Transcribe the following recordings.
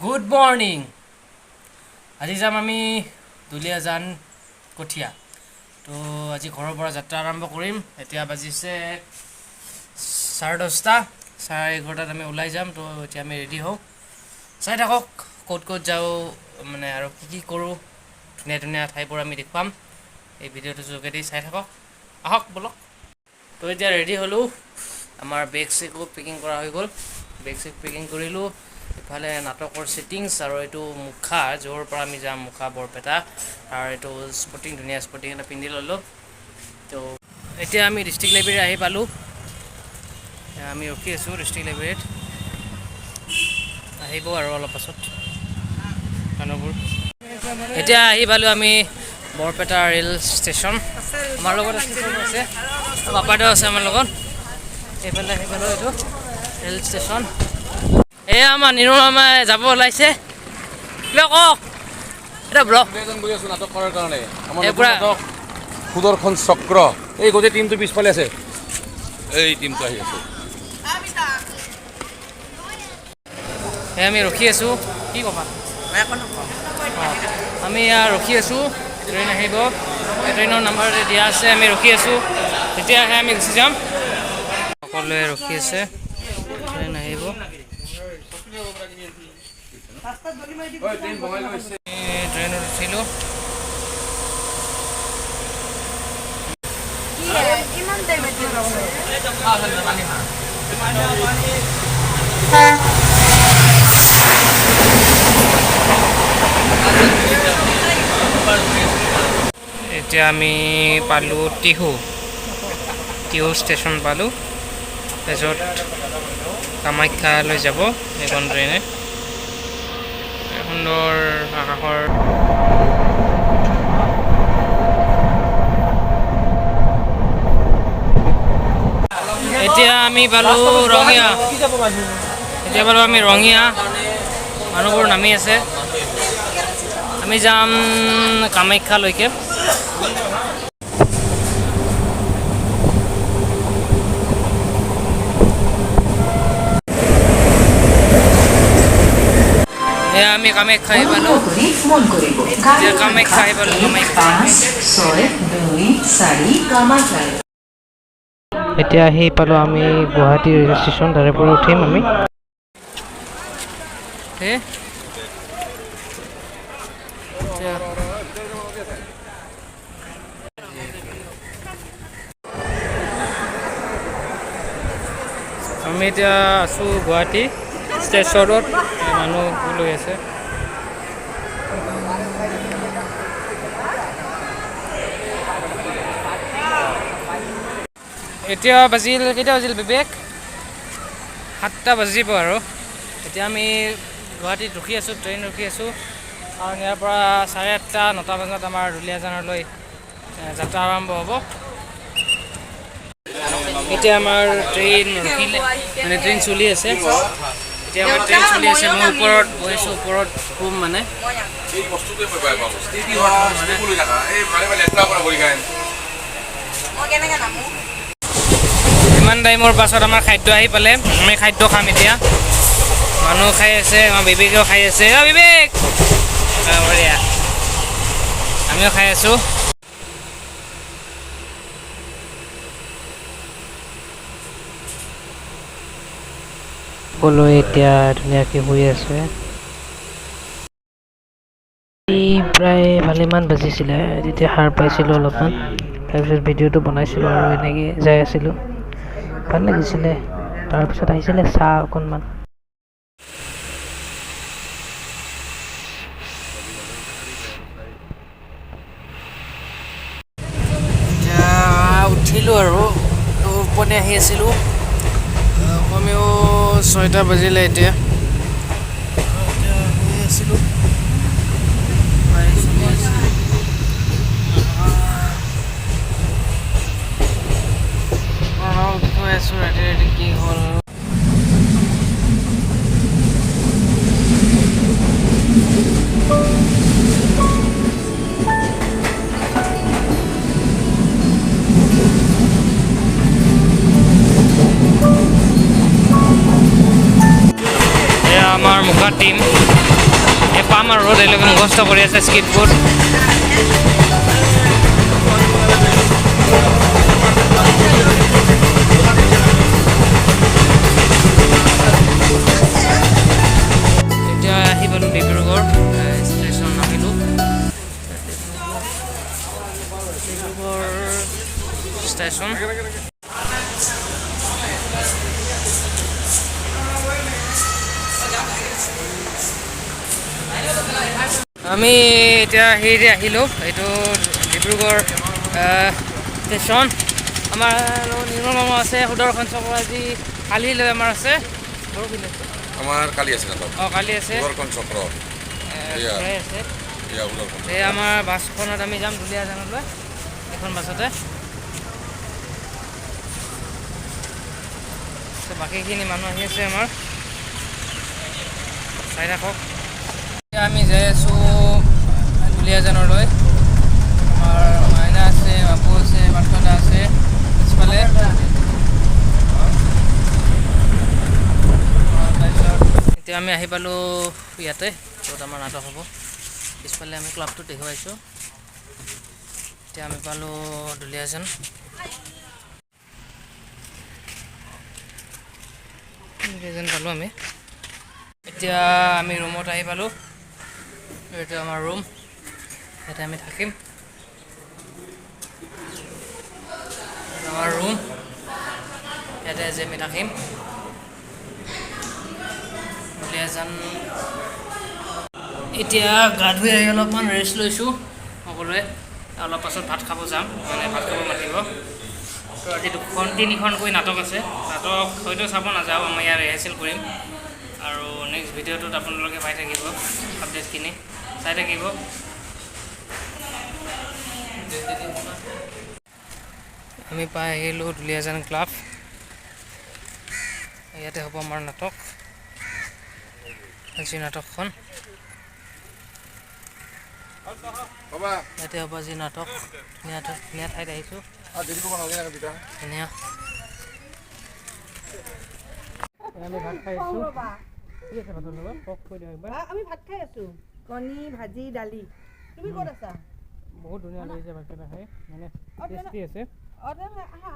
Good morning. আজি যাম আমি দুলীয়াজান কঠীয়া। তো আজি ঘৰৰ পৰা যাত্ৰা আৰম্ভ কৰিম। এতিয়া বাজিছে 10:30, 11:30ত আমি ওলাই যাম। তো এতিয়া আমি ৰেডি হওঁ, চাই থাকক ক'ত ক'ত যাওঁ মানে আৰু কি কি কৰোঁ, ধুনীয়া ধুনীয়া ঠাইবোৰ আমি দেখুৱাম এই ভিডিঅ'টোৰ যোগেদি, চাই থাকক। আহক ব'লক। তো এতিয়া ৰেডি হ'লোঁ, আমাৰ বেগ চেগো পেকিং কৰা হৈ গ'ল। বেগ চেগ পেকিং কৰিলোঁ। ইফালে নাটকৰ ছেটিংছ আৰু এইটো মুখা, য'ৰ পৰা আমি যাম মুখা বৰপেটা, আৰু এইটো স্পৰ্টিং, ধুনীয়া স্পৰ্টিং এটা পিন্ধি ল'লোঁ। তো এতিয়া আমি ডিষ্ট্ৰিক্ট লাইব্ৰেৰী আহি পালোঁ। আমি ৰখি আছোঁ ডিষ্ট্ৰিক্ট লাইব্ৰেৰীত, আহিব আৰু অলপ পাছত মানুহবোৰ। এতিয়া আহি পালোঁ আমি বৰপেটা ৰেল ষ্টেচন। আমাৰ লগত আছে, চব আছে, পাপাদেউ আছে আমাৰ লগত। এইফালে আহি পালোঁ, এইটো ৰেল ষ্টেচন। এয়া আমাৰ নিৰ্মল মামাই যাব ওলাইছে। কিবা কওক এটা ব্লগ। এজন গৈ আছো নাটক কৰাৰ কাৰণে। আমাৰ এই নতুন পুৰা- নাটক সুদৰ্শন চক্ৰ। এই গোটেই টিমটো পিছফালে আছে, এই টিমটো আহি আছে। এই আমি ৰখি আছোঁ, কি ক'বা? অঁ, আমি ইয়াত ৰখি আছোঁ, ট্ৰেইন আহিব। এই ট্ৰেইনৰ নাম্বাৰ দিয়া আছে, আমি ৰখি আছোঁ, তেতিয়াহে আমি গুচি যাম। সকলোৱে ৰখি আছে, ট্ৰেইন আহিব। এই ট্ৰেইনত উঠিলোঁ। ইমান টাইম? এতিয়া আমি পালোঁ টিহু, টিহু ষ্টেচন পালোঁ। তাৰপিছত কামাখ্যালৈ যাব এইখন ট্ৰেইনে। সুন্দৰ আকাশৰ। এতিয়া আমি পালোঁ ৰঙিয়া। এতিয়া পালোঁ আমি ৰঙিয়া। মানুহবোৰ নামি আছে। আমি যাম কামাখ্যালৈকে। এয়া আমি কামাখ্যা আহি পালোঁ। অনুগ্ৰহ কৰি মন কৰিব, এতিয়া কামাখ্যা আহি পালোঁ, কামাখ্যা। 5 6 2 4 কামাখ্যা। এতিয়া আহি পালোঁ আমি গুৱাহাটী ৰেল ষ্টেচন, তাৰে পৰা উঠিম আমি। হে, এতিয়া আমি এতিয়া আছোঁ গুৱাহাটী ষ্টেচনত, মানুহ লৈ আছে। এতিয়া বাজিল, কেইটা বাজিল বিবেক? 7টা বাজিব আৰু। এতিয়া আমি গুৱাহাটীত ৰখি আছোঁ, ট্ৰেইন ৰখি আছোঁ, কাৰণ ইয়াৰ পৰা 8:30 9টা বজাত আমাৰ দুলীয়াজানলৈ যাত্ৰা আৰম্ভ হ'ব। এতিয়া আমাৰ ট্ৰেইন ৰখিলে, মানে ট্ৰেইন চলি আছে। এতিয়া আমাৰ ট্ৰেইন চলি আছে, মই ওপৰত বহিছোঁ, ওপৰত শুম মানে। এই বস্তুটোৱে মই বেয়া পাওঁ, ষ্টেডি হোৱা, ষ্টেবল হৈ থাকা। এই মাজে মাজে লেতেৰা কৰা ভৰি খায়। মই কেনেকৈ নামো? ইমান টাইমৰ পাছত আমাৰ খাদ্য আহি পালে, আমি খাদ্য খাম এতিয়া। মানুহ খাই আছে, আমাৰ বিবেকেও খাই আছে। অ বিবেক, অ, বঢ়িয়া, আমিও খাই আছোঁ। সকলোৱে এতিয়া ধুনীয়াকৈ শুই আছে। প্ৰায় ভালেমান বাজিছিলে তেতিয়া সাৰ পাইছিলোঁ অলপমান, তাৰপিছত ভিডিঅ'টো বনাইছিলোঁ আৰু এনেকৈ যাই আছিলোঁ, ভাল লাগিছিলে। তাৰপিছত আহিছিলে চাহ অকণমান। এতিয়া উঠিলোঁ আৰু টোপনি আহি আছিলোঁ, কমেও 6টা বাজিলে। এতিয়া এতিয়া শুই আছিলোঁ, গাড়ী চলি আছে। প্ৰণৱক কৈ আছোঁ ৰাতি ৰাতি কি হ'ল। আমাৰ মুখা টীম। এই পাম আৰু তেওঁলোকে মুখস্থ কৰি আছে স্কিটবোৰ। এতিয়া আহি পালোঁ ডিব্ৰুগড় ষ্টেচন, আহিলোঁ ডিব্ৰুগড় ষ্টেচন। আমি এতিয়া হেৰি আহিলোঁ, এইটো ডিব্ৰুগড় ষ্টেচন। আমাৰ লগত নিৰ্মল মামা আছে। সুদৰ্শন চক্ৰ আজি কালিলৈ আমাৰ আছে, পৰহিলৈ আছে। আমাৰ কালি আছে নাটক। অঁ, কালি আছে। সুদৰ্শন চক্ৰ। এয়া। ঘূৰাই আছে। এয়া সুদৰ্শন। এই আমাৰ বাছখনত আমি যাম দুলীয়াজানলৈ, এইখন বাছতে। তো বাকীখিনি মানুহ আহি আছে আমাৰ, চাই থাকক। এতিয়া আমি যাই আছোঁ দুলীয়াজানলৈ। আমাৰ মাইনা আছে, বাপু আছে, পাৰ্থদা আছে পিছফালে। তাৰপিছত এতিয়া আমি আহি পালোঁ ইয়াতে, য'ত আমাৰ নাটক হ'ব। পিছফালে আমি ক্লাবটো দেখুৱাইছোঁ। এতিয়া আমি পালোঁ দুলীয়াজান। দুলীয়াজান পালোঁ আমি। এতিয়া আমি ৰুমত আহি পালোঁ। এইটো আমাৰ ৰুম, ইয়াতে আমি থাকিম। এইটো আমাৰ ৰুম, ইয়াতে আজি আমি থাকিম দুলীয়াজান। এতিয়া গা ধুই আহি অলপমান ৰেষ্ট লৈছোঁ সকলোৱে। অলপ পাছত ভাত খাব যাম, মানে ভাত খাব মাতিব। তো আজি দুখন তিনিখনকৈ নাটক আছে। নাটক হয়তো চাব নাযাওঁ, আমি ইয়াৰ ৰিহাৰ্চেল কৰিম আৰু নেক্সট ভিডিঅ'টোত আপোনালোকে পাই থাকিব আপডেটখিনি, চাই থাকিব। আমি পাই আহিলোঁ দুলীয়াজান ক্লাব। ইয়াতে হ'ব আমাৰ নাটক, আজি নাটকখন। বাবা। ইয়াতে হ'ব আজি নাটক। ধুনীয়া ধুনীয়া ঠাইত আহিছোঁ। দেৰি কৰিব নালাগে না দুটা। ধুনীয়া। আমি ভাত খাই আছোঁ। কি আছে ভাতৰ লগত, কওক, কৈ দিয়ক একবাৰ। আমি ভাত খাই আছো, কণী ভাজি, দালি। তুমি ক'ত আছা? বহুত ধুনীয়া লাগিছে ভাতকেইটা খাই, মানে টেষ্টি আছে। অঁ, তেনেহ'লে আহা।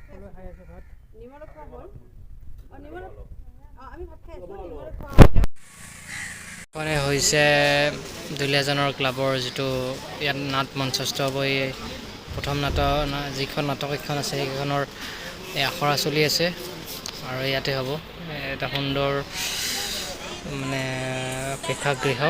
সকলোৱে খাই আছে ভাত। নিমখত খোৱা হ'ল। অঁ, নিমখত। অঁ, আমি ভাত খাই আছোঁ, নিমখত খোৱা। মানে হৈছে দুলীয়াজানৰ ক্লাবৰ যিটো ইয়াত নাট মঞ্চস্থ হ'ব, এই প্ৰথম নাটক যিখন নাটক এইখন আছে, সেইখনৰ এই আখৰা চলি আছে আৰু ইয়াতে হ'ব। এটা সুন্দৰ মানে প্ৰেক্ষাগৃহ।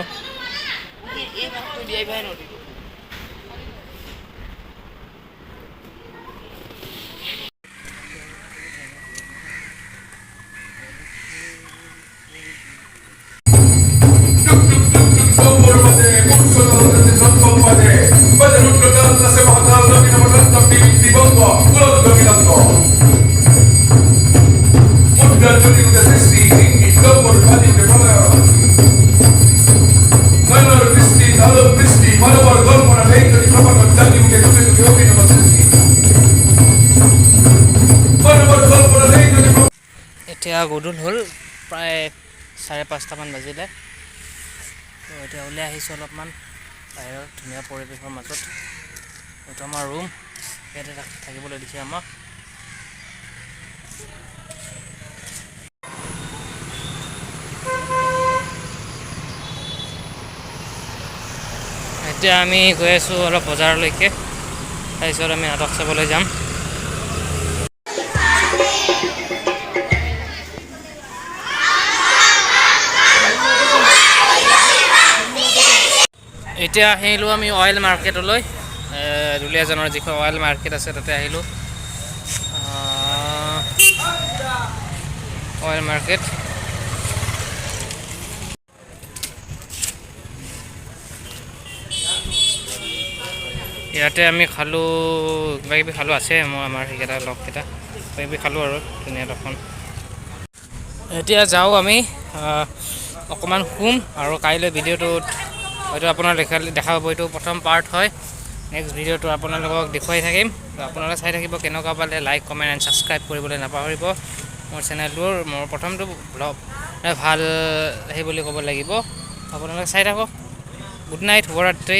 এতিয়া গধূল হ'ল, প্ৰায় 5:30মান বাজিলে। তো এতিয়া ওলাই আহিছোঁ অলপমান বাহিৰত ধুনীয়া পৰিৱেশৰ মাজত। এইটো আমাৰ ৰুম, ইয়াতে থাকিবলৈ দিছে আমাক। এতিয়া আমি গৈ আছোঁ অলপ বজাৰলৈকে, তাৰপিছত আমি নাটক চাবলৈ যাম। এতিয়া আহিলোঁ আমি অইল মাৰ্কেটলৈ। দুলীয়াজানৰ যিখন অইল মাৰ্কেট আছে তাতে আহিলোঁ। Oil market. ইয়াতে আমি খালোঁ, কিবা কিবি খালোঁ, আছে মোৰ আমাৰ সেইকেইটা লগকেইটা, কিবা কিবি খালোঁ আৰু ধুনীয়া দোকান। এতিয়া যাওঁ আমি, অকণমান শুম আৰু কাইলৈ ভিডিঅ'টোত হয়তো আপোনাৰ দেখা পাব। এইটো প্ৰথম পাৰ্ট হয়, নেক্সট ভিডিঅ'টো আপোনালোকক দেখুৱাই থাকিম। তো আপোনালোকে চাই থাকিব, কেনেকুৱা পালে লাইক, কমেণ্ট এণ্ড ছাবস্ক্ৰাইব কৰিবলৈ নাপাহৰিব মোৰ চেনেলটোৰ। মোৰ প্ৰথমটো ব্লগ। ভাল সেই বুলি ক'ব লাগিব। আপোনালোকে চাই থাকক। গুড নাইট, শুভৰাত্ৰি।